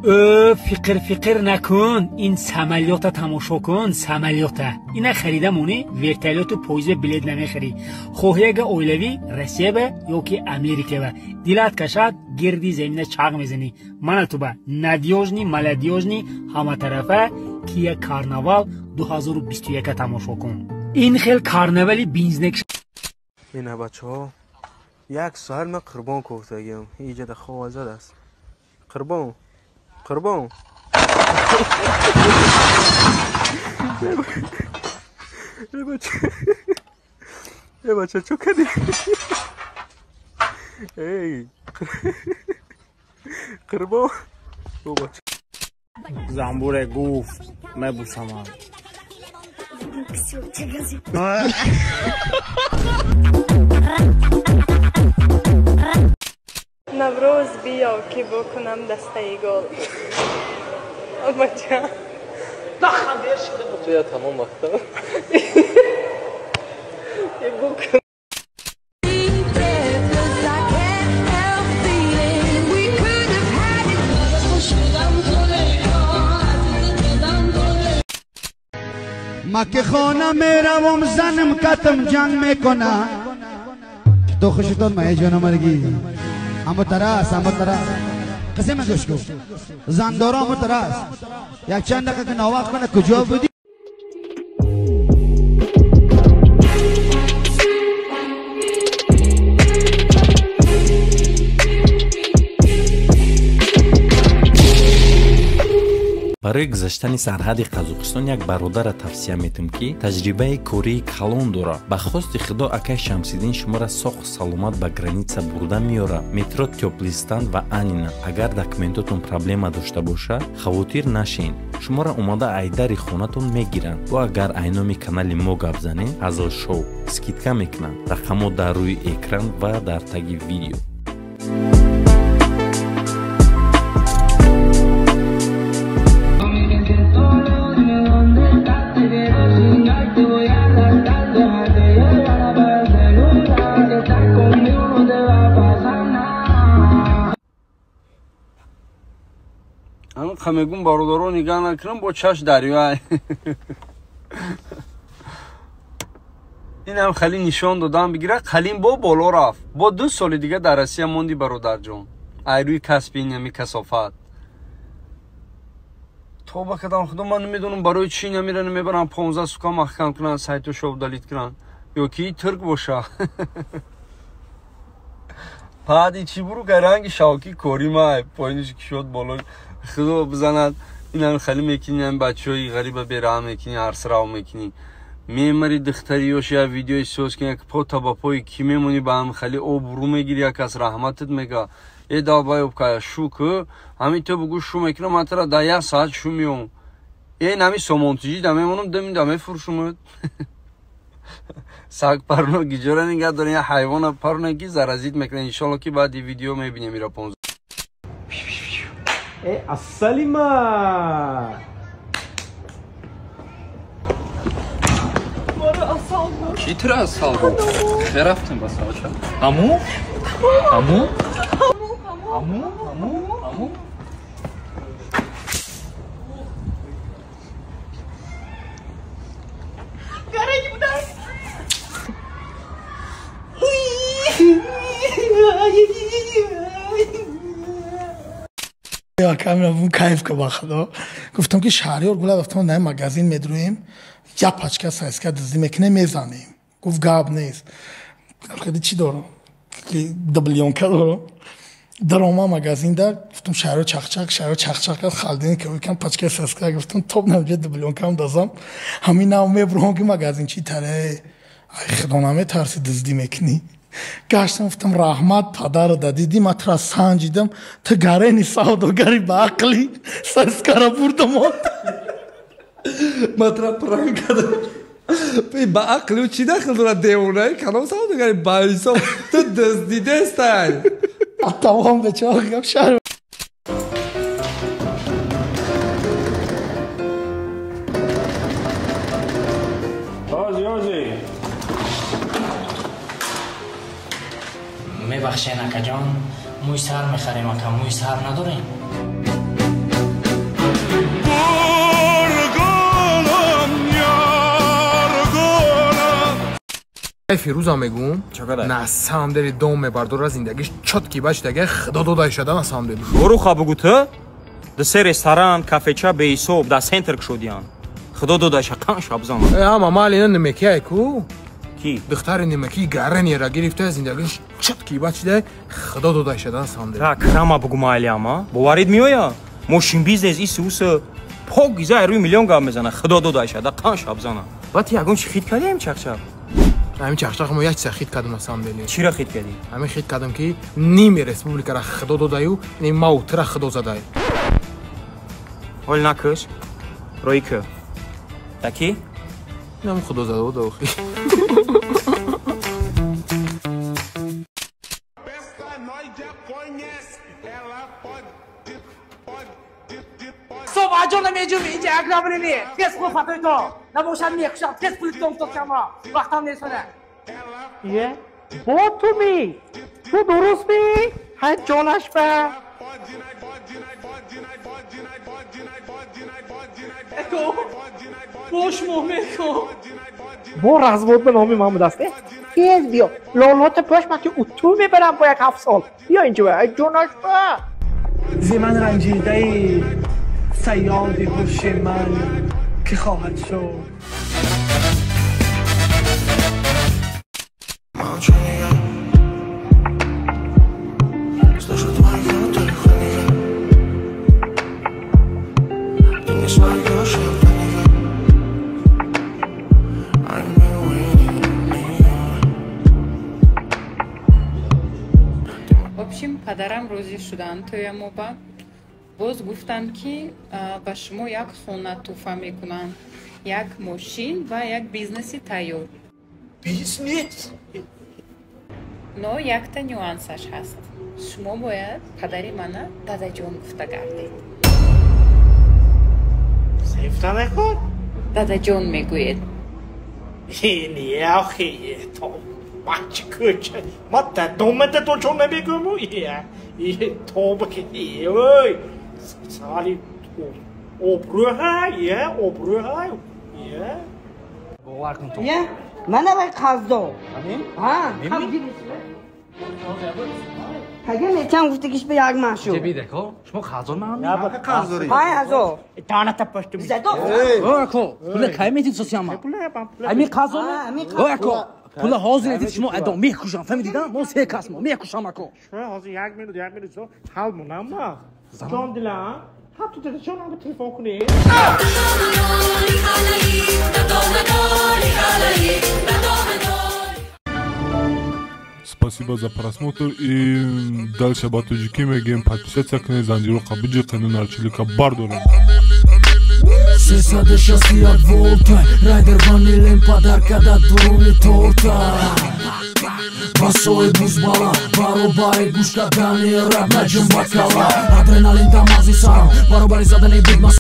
Фиқир фиқир накун, ин самолёта тамошо кун, самолёта. Ина харида монӣ, вертолёту поезд билет намехарӣ. Хоҳӣ ага оилавӣ Россияба ёки Америкаба. Дилат кашад, гирди замина чағ мезанӣ. Мана туба надёжный, молодёжный, ҳаматарафа Кия Карнавал 2021 тамошо кун. Ин хел карнавали бензинак. Ина бачаҳо, як соат ман қурбон кофтагиам. Иҷада хова задааст. Қурбон, қурбон. Э бача, чо кардӣ? Эй, қурбон. О бача. Замбуре гуфт, мебусамам. Наврӯз биё, ки бикунам дастаи гул. Бача. Туя тамом вақта. Букун. ما که خانه میروم زنم کتم جنگ میکنه تو خوشتون مه جانم مرگی اما تراس اما تراس قسم گوش کن زندارا اما تراس یک چند دقیقه که ناوقت کنه کجا بودی؟ Барои гузаштани сарҳади Қазоқистон як бародарро тавсия метам, ки таҷрибаи кории калон дорад. Ба хости Худо акай Шамсиддин шуморо соғ саломат ба граница бурда меорад. Метро Тёплистан ва Анина. Агар документотон проблема дошта бошад, хавотир нашен. Шуморо омада айдари хонатон мегиранд. Бо агар айноми канали мо гап занед, Азл Шоу скидка мекунанд. Рақамҳо дар рӯи экран ва дар таги видео. Мегум бародаро нигаҳ накунам, бо чаш дарёай. Инам хали нишон додам бигира, қалим бо боло рафт. Бо 2 соли дига дар Россия монди бародарҷон. Ай рӯи касби инами касофат. Тоба кардам худо, ман намедонам барои чӣ намира намебарам 15 сука маҳкам кунанд, сайту шоу далит кунанд. Ё ки турк боша. Пади чӣ буру ранги шавки кори май, поиниш кишод боло. Худо бизанад, инам хали мекунӣ, инам бачаҳои ғариба бераҳм мекунӣ, арсрав мекунӣ. Мемари духтари ёш я видеои соз кунӣ, як пота ба пои ки мемонӣ ба ҳам хали обрӯ мегирӣ, як кас раҳматат мега. Э долбоёб кая шу ку, ҳамин ту бугӯ шу мекунам, ман тара дар як соат шу меом. Э нами сомонтиҷӣ да мемонам, дами да мефурӯшумад. Саг парно гиҷора нигаҳ дорем, як ҳайвона парно ки заразит мекунад. Иншолло ки баъди видео мебинем ира 15. Асалима! Чӣ тира асал гуфт? Хе рафтем ба савча. Аму? Аму? Аму? Аму? Аму? Камера кайф ка худо. Гуфтам ки Шаҳриёр гула рафтам на магазин медруем, як пачка сайска дуздӣ мекунем, мезанем. Гуфт гап нест. Хеле чӣ дорам? Дублёнка дорам. Дарома магазин да, гуфтам Шаҳриёр чақчақ, Шаҳриёр чақчақ кард, халдин ки кам пачка сайска гуфтам топ намҷа дублёнкам дазам. Ҳамин нав мебурам ки магазин чӣ таре. Ай худо наметарси дуздӣ мекунӣ. Гаштам гуфтам раҳмат падара да дидӣ ман тура санҷидам, ту гарени савдогари ба ақли сайскара бурдам. Ман тура пранк кардам. Ба ақли чӣ дахл дорад девонаи калом савдогари ба ҳисоб ту дуздидестай. Тамом бечора гап шаҳр. Мебахшен акаҷон, мӯй сар мехарем ака, мӯй сар надорем. Фирӯза мегӯм, на самом деле дом мебардора, зиндагиш чёткий бач даге худо дода шада на самом деле. Оруха бугу ту? Ду се ресторан, кафеча беҳисоб дар центр кушодиян. Худо додаша қан шабзан. Э, ама мали на немекияй ку? Ки? Духтари немекии гаранера гирифта, зиндагиш чёткий бач да худо дода шада на самом деле. Так, рама бугу майли ама. Боварид меоя? Мошин бизнес иси уси пок гиза рӯи миллион гап мезана. Худо додаша да қан шабзана. Баъд ягон чи хит кардиам чақчақ? Ҳамин чақчақ мо як чиза хит кардам на самом деле. Чира хит кардӣ? Ҳамин хит кардам ки ними республикара худо додаю, ин мау тура худо задай. Ҳол накаш. Рои ки. Таки? Нам худо зада да охи. Аҷона меҷуми инҷа як намрини. Тез хуб фатои то. Набошад мекушам. Тез пули дом токама. Вақтам несона. Е? Бо ту ми? Ту дуруст ми? Ҳай ҷонаш ба. Эко. Бош меко. Бо развод ба номи ман будаст. Тез биё. Лолота пӯш ман ки уту мебарам бо як 7 сол. Биё инҷа ай ҷонаш ба. Зи ман ранҷидаи сиёди ҳуши ман ки хоҳад шуд. В общем, падарам розӣ шуданд тӯямо ба. Боз гуфтанд ки ба шумо як хона тӯҳфа мекунанд, як мошин ва як бизнеси тайёр. Бизнес? Но якта нюансаш ҳаст. Шумо бояд падари мана дадаҷон гуфта гардед. Сефта мекун? Дадаҷон мегӯед. Не, охи, то бачи кӯча. Ма дадома дадаҷон намегӯму. Тоба ки, ой. Сали обрӯҳай, е, обрӯҳай, е. Бовар кун то. Е, мана вай қарздор. Ҳа, Пага метам гуфтагиш ба як ман шуд. Ҷебидако, шумо қарздор ман? Қарздорӣ. 5000. Таната пашту. Задо. О, ако, пула кай метид сосиама? Ами қарздор? О, ако, пула ҳозир этид шумо адо мекушам, фаҳмидида? Мо се кас мо мекушам ако. Шумо ҳозир як минут, як минут ҳал монам ма. Ҷон дилам, ҳатто дилҷонам ба телефон кунед. Спасибо за просмотр и дальше ба тоҷикӣ мегӯем подписаться кунед, занҷиро қабуҷи нарчилика бардорем. 361 волта райдер ванилем подарка да дуруни торта ба соҳиб музбала баробари гӯш кардани раб наҷум ба кала адреналин дар мағзи сарам баробари задани бигмас.